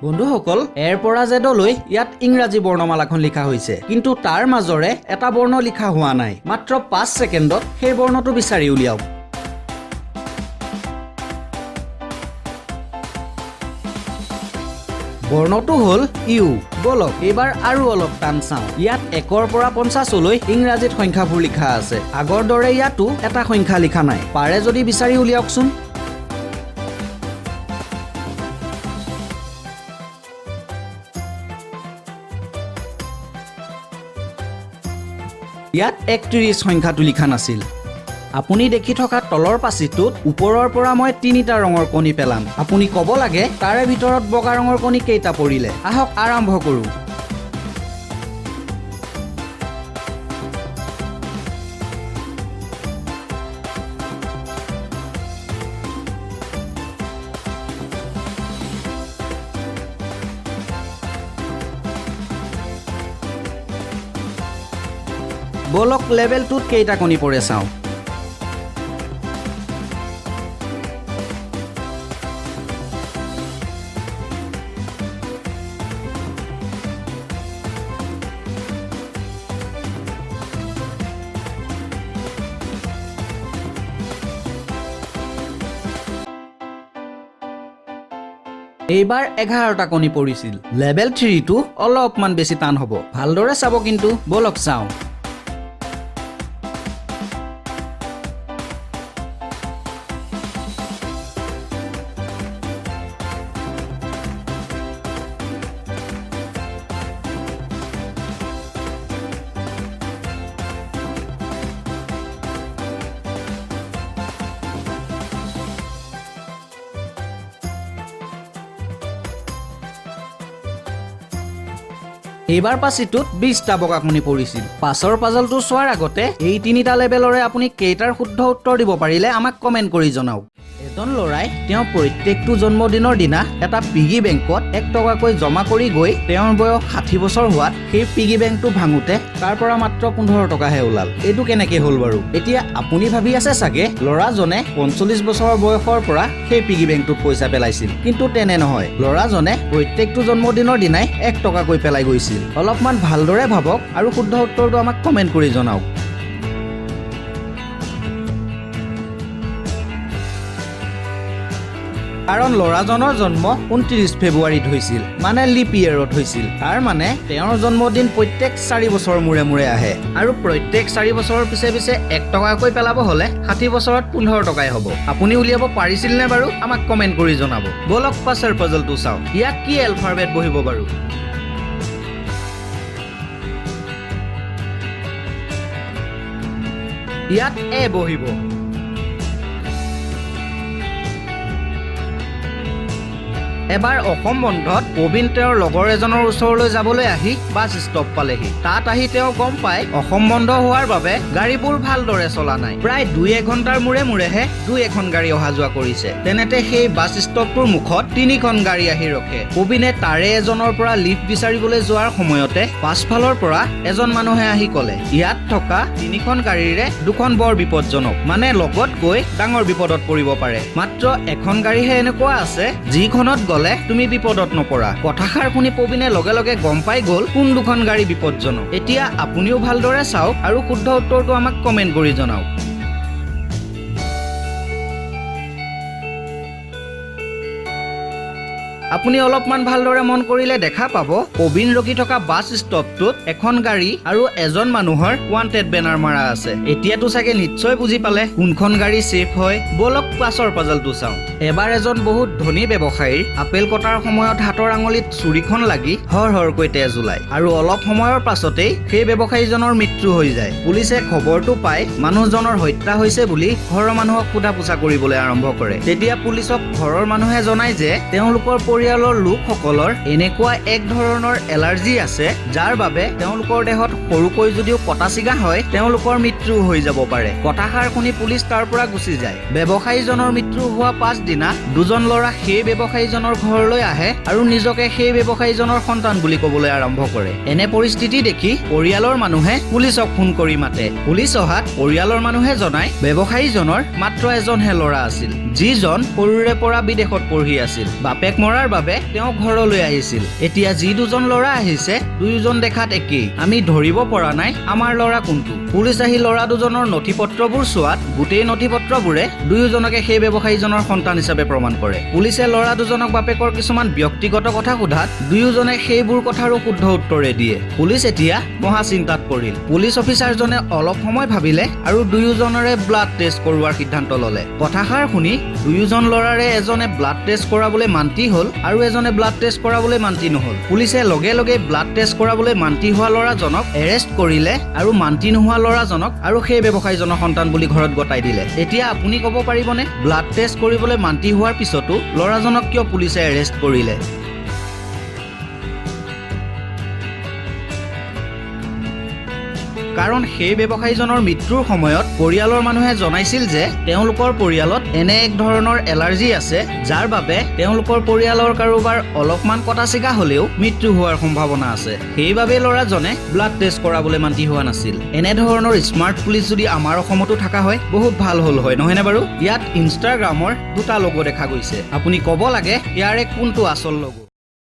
বন্ধুসকল, এৰ পৰা জেডলৈ ইয়াত ইংৰাজী বৰ্ণমালাখন লিখা হৈছে, কিন্তু তাৰ মাজৰে এটা বৰ্ণ লিখা হোৱা নাই। মাত্ৰ 5 ছেকেণ্ডত সেই বৰ্ণটো বিচাৰি উলিয়াওক। বৰ্ণটো হ'ল ইউ। ব'লক, এইবাৰ আৰু অলপ টান চাওঁ। ইয়াত 1ৰ পৰা 50লৈ ইংৰাজীত সংখ্যাবোৰ লিখা আছে। আগৰ দৰে ইয়াতো এটা সংখ্যা লিখা নাই। পাৰে যদি বিচাৰি উলিয়াওকচোন। ইয়াত 31 সংখ্যাটো লিখা নাছিল। আপুনি দেখি থকা তলৰ পাচিটোত ওপৰৰ পৰা মই তিনিটা ৰঙৰ কণী পেলাম। আপুনি ক'ব লাগে তাৰে ভিতৰত বগা ৰঙৰ কণী কেইটা পৰিলে। আহক আৰম্ভ কৰোঁ। ব'লক, লেভেলটোত কেইটা কণী পৰে চাওঁ। এইবাৰ 11টা কণী পৰিছিল। লেভেল 3টো অলপমান বেছি টান হ'ব, ভালদৰে চাব কিন্তু। ব'লক চাওঁ। এইবাৰ পাচিটোত 20টা বগা কণী পৰিছিল। পাছৰ পাজলটো চোৱাৰ আগতে এই তিনিটা লেভেলৰে আপুনি কেইটাৰ শুদ্ধ উত্তৰ দিব পাৰিলে আমাক কমেণ্ট কৰি জনাওক। এজন ল'ৰাই তেওঁ প্ৰত্যেকটো জন্মদিনৰ দিনা এটা পিগি বেংকত 1 টকাকৈ জমা কৰি গৈ তেওঁৰ বয়স 60 বছৰ হোৱাত সেই পিগি বেংকটো ভাঙোতে তাৰ পৰা মাত্ৰ 15 টকাহে ওলাল। এইটো কেনেকৈ হ'ল বাৰু? এতিয়া আপুনি ভাবি আছে চাগে ল'ৰাজনে 45 বছৰ বয়সৰ পৰা সেই পিগি বেংকটোত পইচা পেলাইছিল, কিন্তু তেনে নহয়। ল'ৰাজনে প্ৰত্যেকটো জন্মদিনৰ দিনাই 1 টকাকৈ পেলাই গৈছিল। অলপমান ভালদৰে ভাবক আৰু শুদ্ধ উত্তৰটো আমাক কমেণ্ট কৰি জনাওক। কাৰণ ল'ৰাজনৰ জন্ম 29 ফেব্ৰুৱাৰীত হৈছিল, মানে লিপ ইয়েৰত হৈছিল। তাৰ মানে তেওঁৰ জন্মদিন প্ৰত্যেক 4 বছৰৰ মূৰে মূৰে আহে আৰু প্ৰত্যেক 4 বছৰৰ পিছে পিছে 1 টকাকৈ পেলাব হ'লে 60 বছৰত 15 টকাই হ'ব। আপুনি উলিয়াব পাৰিছিল নে বাৰু? আমাক কমেণ্ট কৰি জনাব। ব'লক পাছৰ পাজলটো চাওঁ। ইয়াত কি এলফাবেট বহিব বাৰু? ইয়াত এ বহিব। এবাৰ অসম বন্ধত প্ৰবীণ তেওঁৰ লগৰ এজনৰ ওচৰলৈ যাবলৈ আহি বাছ ষ্টপ পালেহি। তাত আহি তেওঁ গম পাই অসম বন্ধ হোৱাৰ বাবে গাড়ীবোৰ ভালদৰে চলা নাই। প্ৰায় 2-1 ঘণ্টাৰ মূৰে মূৰেহে 2-এখন গাড়ী অহা যোৱা কৰিছে। তেনেতে সেই বাছ ষ্টপটোৰ মুখত 3খন গাড়ী আহি ৰখে। প্ৰবীণে তাৰে এজনৰ পৰা লিফ্ট বিচাৰিবলৈ যোৱাৰ সময়তে পাছফালৰ পৰা এজন মানুহে আহি ক'লে, ইয়াত থকা 3খন গাড়ীৰে 2খন বৰ বিপদজনক, মানে লগত গৈ ডাঙৰ বিপদত পৰিব পাৰে। মাত্ৰ এখন গাড়ীহে এনেকুৱা আছে যিখনত গ'লে তুমি বিপদত নপৰা। কথাষাৰ শুনি প্ৰবীণে লগে লগে গম পাই গ'ল কোন 2খন গাড়ী বিপদজনক। এতিয়া আপুনিও ভালদৰে চাওক আৰু শুদ্ধ উত্তৰটো আমাক কমেণ্ট কৰি জনাওক। আপুনি অলপমান ভালদৰে মন কৰিলে দেখা পাব প্ৰবীণ ৰখি থকা বাছ ষ্টপটোত এখন গাড়ী আৰু এজন মানুহৰ ৱান্টেড বেনাৰ মাৰা আছে। এতিয়াতো চাগে নিশ্চয় বুজি পালে কোনখন গাড়ী ছেফ হয়। ব'লক পাছৰ পাজলটো চাওঁ। এবাৰ এজন বহুত ধনী ব্যৱসায়ীৰ আপেল কটাৰ সময়ত হাতৰ আঙুলিত চুৰিখন লাগি হৰহৰকৈ তেজ ওলায় আৰু অলপ সময়ৰ পাছতেই সেই ব্যৱসায়ীজনৰ মৃত্যু হৈ যায়। পুলিচে খবৰটো পাই মানুহজনৰ হত্যা হৈছে বুলি ঘৰৰ মানুহক সোধা পোছা কৰিবলৈ আৰম্ভ কৰে। তেতিয়া পুলিচক ঘৰৰ মানুহে জনায় যে তেওঁলোকৰ পৰিয়ালৰ লোকসকলৰ এনেকুৱা এক ধৰণৰ এলাৰ্জি আছে যাৰ বাবে তেওঁলোকৰ দেহত সৰুকৈ যদিও কটা চিগা হয় তেওঁলোকৰ মৃত্যু হৈ যাব পাৰে। কথাষাৰ শুনি পুলিচ তাৰ পৰা গুচি যায়। ব্যৱসায়ীজনৰ মৃত্যু হোৱা পাছদিনা 2জন ল'ৰা সেই ব্যৱসায়ীজনৰ ঘৰলৈ আহে আৰু নিজকে সেই ব্যৱসায়ীজনৰ সন্তান বুলি ক'বলৈ আৰম্ভ কৰে। এনে পৰিস্থিতি দেখি পৰিয়ালৰ মানুহে পুলিচক ফোন কৰি মাতে। পুলিচ অহাত পৰিয়ালৰ মানুহে জনায় ব্যৱসায়ীজনৰ মাত্ৰ এজনহে ল'ৰা আছিল, যিজন সৰুৰে পৰা বিদেশত পঢ়ি আছিল। বাপেক মৰাৰ কৰাৰ বাবে তেওঁ ঘৰলৈ আহিছিল। এতিয়া যি দুজন ল'ৰা আহিছে, দুয়োজন দেখাত একেই। আমি ধৰিব পৰা নাই আমাৰ ল'ৰা কোনটো। পুলিচ আহি ল'ৰা দুজনৰ নথি পত্ৰবোৰ চোৱাত গোটেই নথি পত্ৰবোৰে দুয়োজনকে সেই ব্যৱসায়ীজনৰ সন্তান হিচাপে প্ৰমাণ কৰে। পুলিচে ল'ৰা দুজনক বাপেকৰ কিছুমান ব্যক্তিগত কথা সোধাত দুয়োজনে সেইবোৰ কথাৰো শুদ্ধ উত্তৰে দিয়ে। পুলিচ এতিয়া মহা চিন্তাত পৰিল। পুলিচ অফিচাৰজনে অলপ সময় ভাবিলে আৰু দুয়োজনৰে ব্লাড টেষ্ট কৰোৱাৰ সিদ্ধান্ত ল'লে। কথাষাৰ শুনি দুয়োজন ল'ৰাৰে এজনে ব্লাড টেষ্ট কৰাবলৈ মান্তি হ'ল আৰু এজনে ব্লাড টেষ্ট কৰাবলৈ মান্তি নহ'ল। পুলিচে লগে লগে ব্লাড টেষ্ট কৰাবলৈ মান্তি হোৱা ল'ৰাজনক এৰেষ্ট কৰিলে আৰু মান্তি নোহোৱা ল'ৰাজনক আৰু সেই ব্যৱসায়ীজনৰ সন্তান বুলি ঘৰত গতাই দিলে। এতিয়া আপুনি ক'ব পাৰিবনে, ব্লাড টেষ্ট কৰিবলৈ মান্তি হোৱাৰ পিছতো ল'ৰাজনক কিয় পুলিচে এৰেষ্ট কৰিলে? কাৰণ সেই ব্যৱসায়ীজনৰ মৃত্যুৰ সময়ত পৰিয়ালৰ মানুহে জনাইছিল যে তেওঁলোকৰ পৰিয়ালত এনে এক ধৰণৰ এলাৰ্জি আছে, যাৰ বাবে তেওঁলোকৰ পৰিয়ালৰ কাৰোবাৰ অলপমান কটা চিগা হ'লেও মৃত্যু হোৱাৰ সম্ভাৱনা আছে। সেইবাবেই ল'ৰাজনে ব্লাড টেষ্ট কৰাবলৈ মান্তি হোৱা নাছিল। এনেধৰণৰ স্মাৰ্ট পুলিচ যদি আমাৰ অসমতো থকা হয়, বহুত ভাল হ'ল হয়, নহয়নে বাৰু? ইয়াত ইনষ্টাগ্ৰামৰ দুটা লগো দেখা গৈছে। আপুনি ক'ব লাগে ইয়াৰে কোনটো আচল লগো।